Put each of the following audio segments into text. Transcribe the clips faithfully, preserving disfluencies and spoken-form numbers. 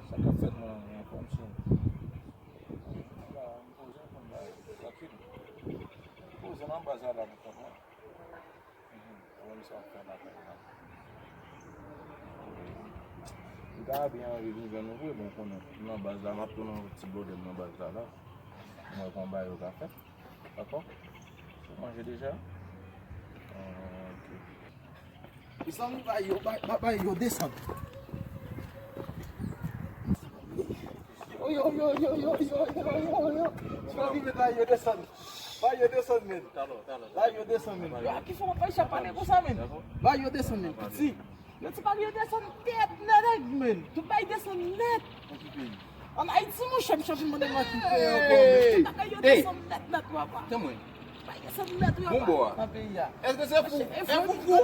Sa k ap fèt mwen an, anfòm sou. M poze, m konn bagay, trankil. M poze nan baz la, la, pou konprann. Ou wè misye ap fè lakay la. Li ta byen anvi vin jwenn nou vre, bon, konnen m nan baz la, m ap tounen yon ti blòdè m nan baz la, la. Mwen konn bagay yo ka fè. Dakò? Ou manje deja? Ah, ok. Mezanmi, bay yo, bay, bay, bay yo desann. Yo, yo, yo. Ti mami, bay yo desann. Bay yo desann, men. Bay yo desann, men. Yo, ki fè w ap fè pale konsa, men? Bay yo desann, men. Piti. Yo ti pale yo desann tèt nèt, men. Tout bay desann nèt. An Ayiti, monchè, m chòf vin mande m an ki peyi ankò, men. Tout bagay yo desann nèt, nèt, papa. Tann mwen. Bay desann nèt, wi, papa. Nan peyi a. Èske se fou? E fou, fou.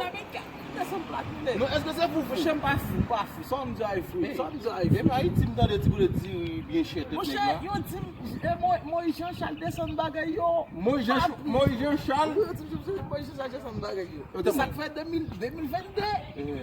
Non, èske se fou, fou? Monchè, m pa fou, m pa fou. Sa w di a e fou. Sa w di a e fou. E pa Ayiti, m tande ti bout diri byen chè tèt nèg la. Monchè, yo di m, e, Mo-, Moyiz Jan Chal desann bagay yo. Moyiz Jan, Moyiz Jan Chal. Wi, yo di m, Moyiz Jan Chal desann bagay yo. Se sa k fè de mil, de mil venn de.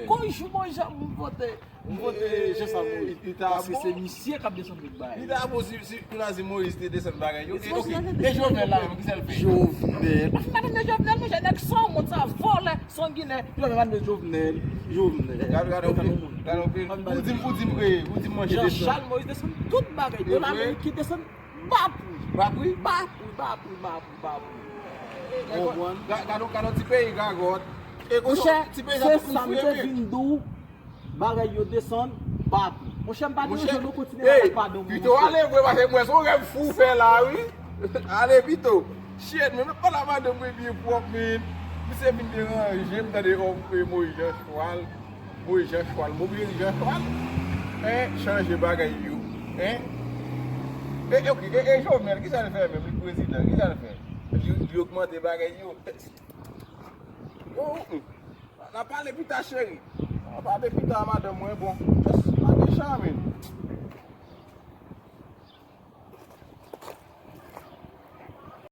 Kon jou Moyiz Jan vote. M vote Jan Chal Moyiz. Paske se misye k ap desann tout bagay. Li ta bon si, si Jovenel Moïse te desann bagay yo. E, ok. E Jovenel la menm, kisa l fè? Jovenel. Pa fin pale de Jovenel, monchè, nèg san wont sa, vòlè, sanginè. Jovenel, Jovenel, Jovenel. Gade, gade, gade, ou di m, ou di m, ou di m manje desann. Jan Chal Moïse desann tout bagay. Dola ameriken desann. Bapri. Bapri? Bapri, bapri, bapri, bapri. Konprann? Ga-, gade, gade yon ti peyi gagòt. E konsa, ti peyi sa tout moun fremen. Monchè, se sa m te vin di w, bagay yo desann, bapri. Monchè, m pa deranje w, nou kontinye pale pa don. Pito ale vre, paske m wè se yon rèv fou w fè la, wi. Ale pito. Shit, men m ap pale a madanm mwen byen pwòp, men. Misye vin deranje m, tande, o, e Moyiz Jan Chal. Moyiz Jan Chal, Moyiz Jan Chal, hein, chanje bagay yo, hein. E, e, ok, e, e Jovenel, kisa l fè menm, li prezidan, kisa l fè? Li, li ogmante bagay yo. Yo, mm. N a pale pita, cheri. N a pale pita, madanm mwen, bon. Just pa gen chame.